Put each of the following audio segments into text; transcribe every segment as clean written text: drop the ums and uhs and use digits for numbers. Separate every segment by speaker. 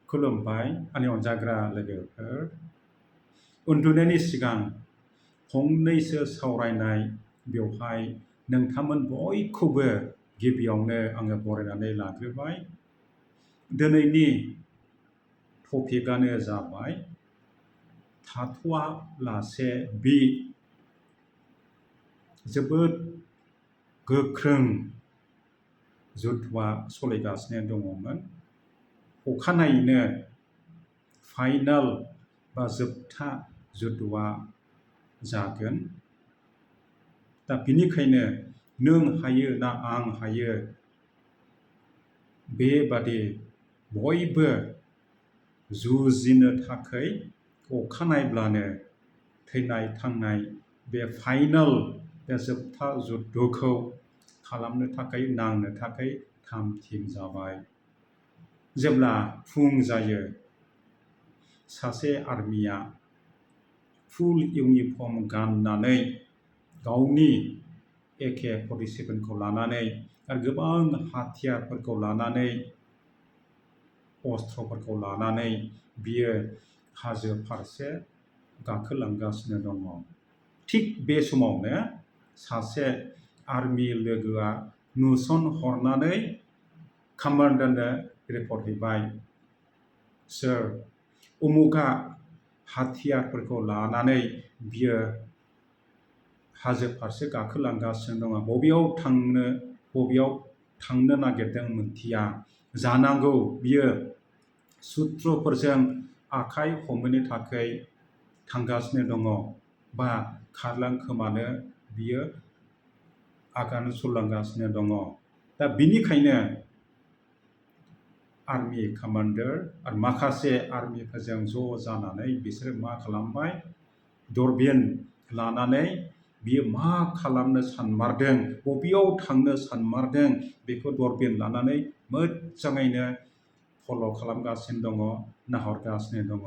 Speaker 1: खुलुमबाय आंनि अनजाग्रा लोगोफोर उन्दुनायनि सिगां फंनैसो सावरायनाय बेवहाय नोंथांमोन बयखौबो गिबियावनो आङो बरायनानै लाग्रोबाय दिनैनि टपिकआनो जाबाय थाथ'आलासे बि जोबोद गोख्रों जुद्धआ सोलिगासिनो दङमोन अखानायैनो फाइनाल बा जोबथा जुद्धआ जागोन दा बिनिखायनो नों हायो ना आं हायो बेबादि बयबो जुजिनो थाखाय अखानायब्लानो थैनाय थांनाय बे फाइनाल बे जोबथा जुद्धखौ खालामनो थाखाय नांनो थाखाय थाम-थिम जाबाय जेब्ला फुं जायो सासे आर्मिया फुल इउनिफर्म गाननानै गावनि AK-47खौ लानानै आरो गोबां हाथियारफोरखौ लानानै अस्त्रफोरखौ लानानै बियो हाजो फारसे गाखोलांगासिनो दङ थिग बे समावनो सासे आर्मि लोगोआ नुसनहरनानै कामान्डारनो रिपर्ट हैबाय सोर उमुगा हाथियारफोरखौ लानानै बियो हाजो फारसे गाखोलांगासिनो दङ बबेयाव थांनो नागिरदों मोनथिया जानांगौ बियो सुथ्रुफोरजों आखाइ हमनो थाखाय थांगासिनो दङ बा खारलांखोमानो बियो आगान सुरलांगासिनो दङ दा बिनिखायनो आर्मि कामान्डार आरो माखासे आर्मिफोरजों ज' जानानै बिसोरो मा खालामबाय दरबिन लानानै बियो मा खालामनो सानमारदों बबेयाव थांनो सानमारदों बेखौ दरबिन लानानै मोजाङैनो फल' खालामगासिनो दङ नाहरगासिनो दङ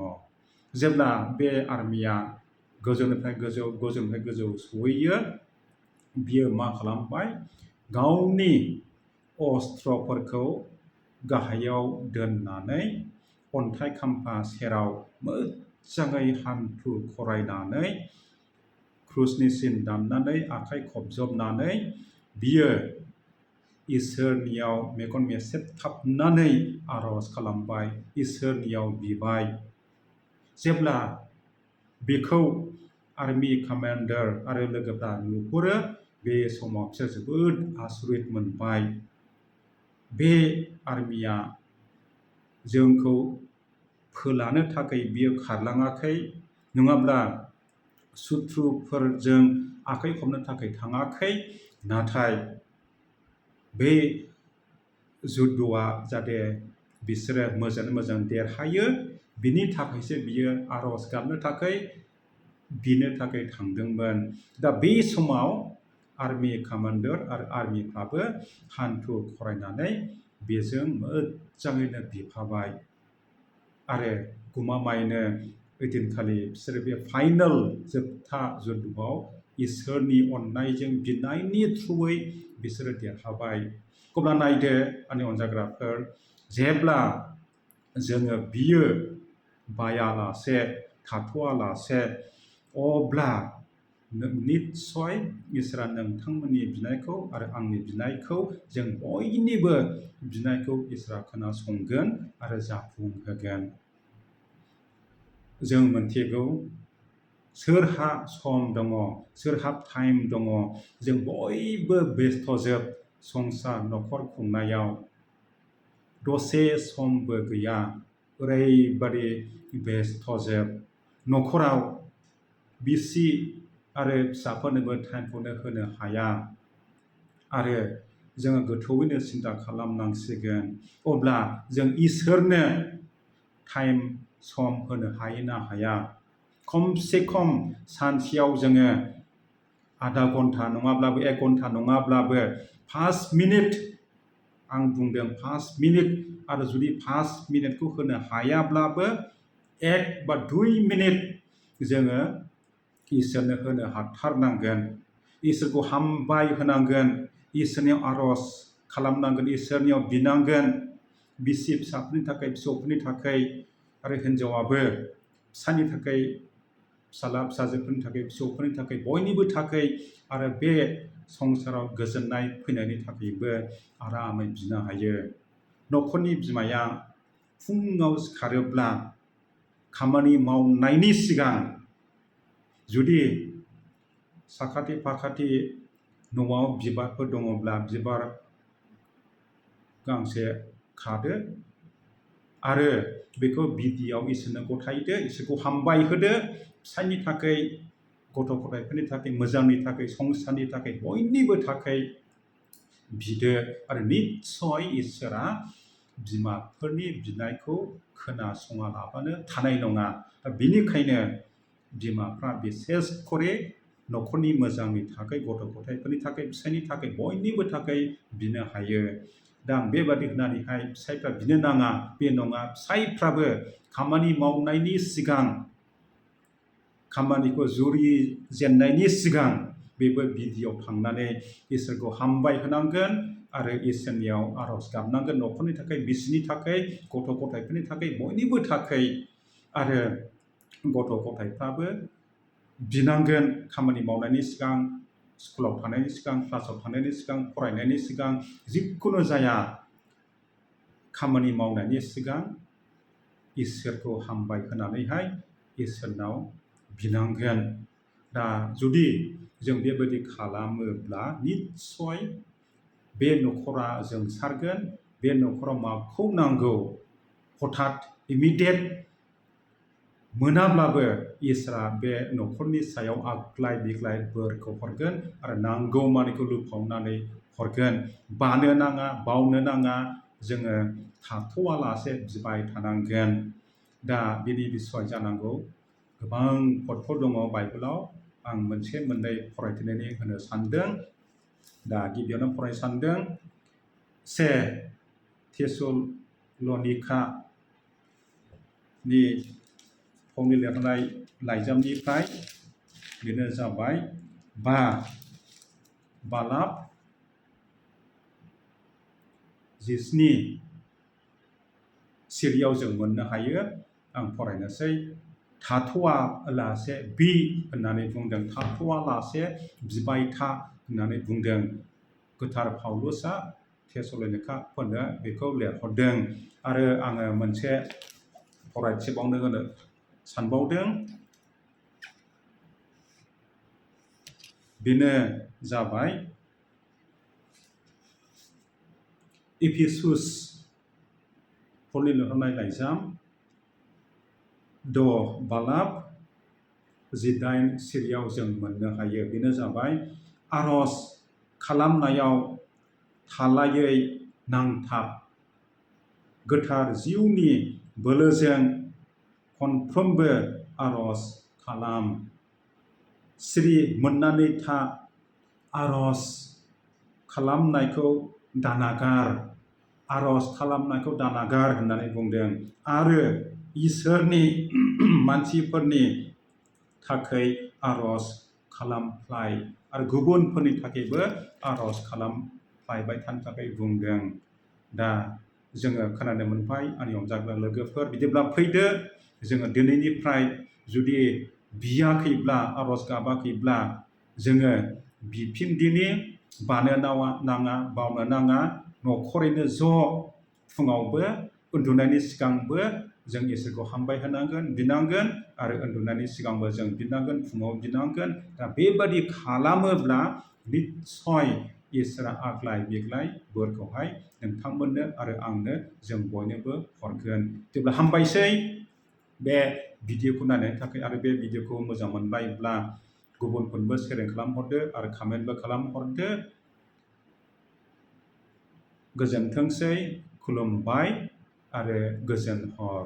Speaker 1: जेब्ला बे आर्मिया गोजौनिफ्राय गोजौ सहैयो बियो मा खालामबाय गावनि अस्त्रफोरखौ गाहायाव दोननानै अन्थाइ खाम्फा सेराव मोजाङै हान्थु खरायनानै क्रुसनि सिन दाननानै आखाइ खबजबनानै बियो इसोरनियाव मेगन मेसेबथाबनानै आर'ज खालामबाय इसोरनियाव बिबाय जेब्ला बेखौ आर्मि कामान्डार आरो लोगोफ्रा नुहुरो बे समाव बिसोर जोबोद आसरित मोनबाय बे आर्मिया जोंखौ फोलानो थाखाय बियो खारलाङाखै नङाब्ला सुथ्रुफोरजों आखाइ खबनो थाखाय थाङाखै नाथाय बे जुद्धआ जाहाथे बिसोरो मोजाङै मोजां देरहायो बिनि थाखायसो बियो आर'ज गाबनो थाखाय बिनो थाखाय थांदोंमोन दा बे समाव आर्मि कामान्डार आरो आर्मिफ्राबो हान्थु खरायनानै बेजों मोजाङैनो बिफाबाय आरो गमामायैनो ओइदिनखालि बिसोरो बे फाइनाल जोबथा जुद्धआव इसोरनि अननायजों बिनायनि थ्रुयै बिसोरो देरहाबाय अब्ला नायदो आंनि अनजाग्राफोर जेब्ला जोङो बियो बायालासे थाथ'आलासे अब्ला निस्सय इसोरा नोंथांमोननि बिनायखौ आरो आंनि बिनायखौ जों बयनिबो बिनायखौ इसोरा खोनासंगोन आरो जाफुंहोगोन जों मोनथिगौ सोरहा सम दङ सोरहा टाइम दङ जों बयबो बेस्थ'जोब संसार न'खर खुंनायाव दसे समबो गैया ओरैबादि बेस्थ'जोब न'खराव बिसि आरो फिसाफोरनोबो टाइमखौनो होनो हाया आरो जोङो गोथौवैनो सिन्ता खालामनांसिगोन अब्ला जों इसोरनो टाइम सम होनो हायो ना हाया खमसे खम सानसेयाव जोङो आधा घन्टा नङाब्लाबो 1 घन्टा नङाब्लाबो 5 मिनिट आं बुंदों 5 मिनिट आरो जुदि 5 मिनिटखौ होनो हायाब्लाबो 1 बा 2 मिनिट जोङो इसोरनो होनो हाथारनांगोन इसोरखौ हामबाय होनांगोन इसोरनियाव आर'ज खालामनांगोन इसोरनियाव बिनांगोन बिसि फिसाफोरनि थाखाय फिसौफोरनि थाखाय आरो हिन्जावाबो फिसानि थाखाय फिसाला फिसाजोफोरनि थाखाय फिसौफोरनि थाखाय बयनिबो थाखाय आरो बे संसाराव गोजोननाय फैनायनि थाखायबो आरामै बिनो हायो। न'खरनि बिमाया फुङाव सिखारोब्ला खामानि मावनायनि सिगां जुदि साखाथि फाखाथि न'आव बिबारफोर दङब्ला बिबार गांसे खादो आरो बेखौ गिबियाव इसोरनो गथायदो, इसोरखौ हामबाय होदो, फिसायनि थाखाय गथ' गथायफोरनि थाखाय मोजांनि थाखाय संसारनि थाखाय बयनिबो थाखाय बिदो आरो निस्सय इसोरा बिमाफोरनि बिनायखौ खोनासङा लाबानो थानाय नङा। दा बेनिखायनो बिमाफ्रा बिसेस करे न'खरनि मोजांनि थाखाय गथ' गथायफोरनि थाखाय फिसायनि थाखाय बयनिबो थाखाय बिनो हायो। दा बेबादि होननानैहाय फिसायफ्रा बिनो नाङा बे नङा। फिसायफ्राबो खामानि मावनायनि सिगां खामानिखौ जुरिजेननायनि सिगां बेबो गिबियाव थांनानै इसोरखौ हामबाय होनांगोन आरो इसोरनियाव आर'ज गाबनांगोन न'खरनि थाखाय बिसिनि थाखाय गथ' गथायफोरनि थाखाय बयनिबो थाखाय आरो गथ' गथायफ्राबो बिनांगोन खामानि मावनायनि सिगां, स्कुलाव थांनायनि सिगां, क्लासाव थांनायनि सिगां, फरायनायनि सिगां जिखुनु जाया खामानि मावनायनि सिगां इसोरखौ हामबाय होनानैहाय इसोरनाव बिनांगोन। दा जुदि जों बेबायदि खालामोब्ला निस्सय बे न'खरा जोंसारगोन। बे न'खराव माखौ नांगौ हथात इमिडियेट मोनाब्लाबो इसोरा बे न'खरनि सायाव आग्लाय बिग्लाय बोरखौ हरगोन आरो नांगौमानिखौ लुफावनानै हरगोन। बानो नाङा, बावनो नाङा, जोङो थाथ'आलासे बिबाय थानांगोन। दा बिनि बिसय जानांगौ गोबां पदफोर दङ बाइबेलाव। आं मोनसे मोननै फरायथिनानै होनो सानदों। दा गिबियावनो फरायनो सानदों से थेसलनिकानि पाउलनि लिरनाय लाइजामनिफ्राय बेनो जाबाय 5 बालाब 17 सिरियाव जों मोननो हायो। आं फरायनोसै। थाथ'आलासे बि होननानै बुंदों। थाथ'आलासे बिबाय था होननानै बुंदों। गोथार पाउलुसआ थेसलनिकाफोरनो बेखौ लिरहरदों। आरो आङो मोनसे फरायथिबावनो होनो सानबावदों। बेनो जाबाय इफिसुस पाउलनि लिरनाय लाइजाम 6 बालाब 18 सिरियाव जों मोननो हायो। बेनो जाबाय आर'ज खालामनायाव थालायै नांथाब, गोथार जिउनि बोलोजों खनफ्रोमबो आर'ज खालाम, सिरि मोननानै था, आर'ज खालामनायखौ दानागार, आर'ज खालामनायखौ दानागार होननानै बुंदों। आरो इसोरनि मानसिफोरनि थाखाय आर'ज खालामफ्लाय आरो गुबुनफोरनि थाखायबो आर'ज खालामफ्लायबाय थानो थाखाय बुंदों। दा जोङो खोनानो मोनबाय आंनि अनजाग्रा लोगोफोर, बिदिब्ला फैदो जोङो दिनैनिफ्राय जुदि बियाखैब्ला आर'ज गाबाखैब्ला जोङो बिफिनदिनि, बानो नाङा, बावनो नाङा, न'खरैनो ज' फुङावबो उन्दुनायनि सिगांबो जों इसोरखौ हामबाय होनांगोन, बिनांगोन आरो उन्दुनायनि सिगांबो जों बिनांगोन, फुङाव बिनांगोन। दा बेबादि खालामोब्ला निस्सय इसोरा आग्लाय बिग्लाय बोरखौहाय नोंथांमोननो आरो आंनो जों बयनोबो हरगोन। जेब्ला हामबायसै बे भिडिअखौ नायनायनि थाखाय। आरो बे भिडिअखौ मोजां मोनबायब्ला गुबुनफोरनोबो शेयार खालामहरदो आरो कमेन्टबो खालामहरदो। गोजोनथोंसै, खुलुमबाय आरो गोजोन हर।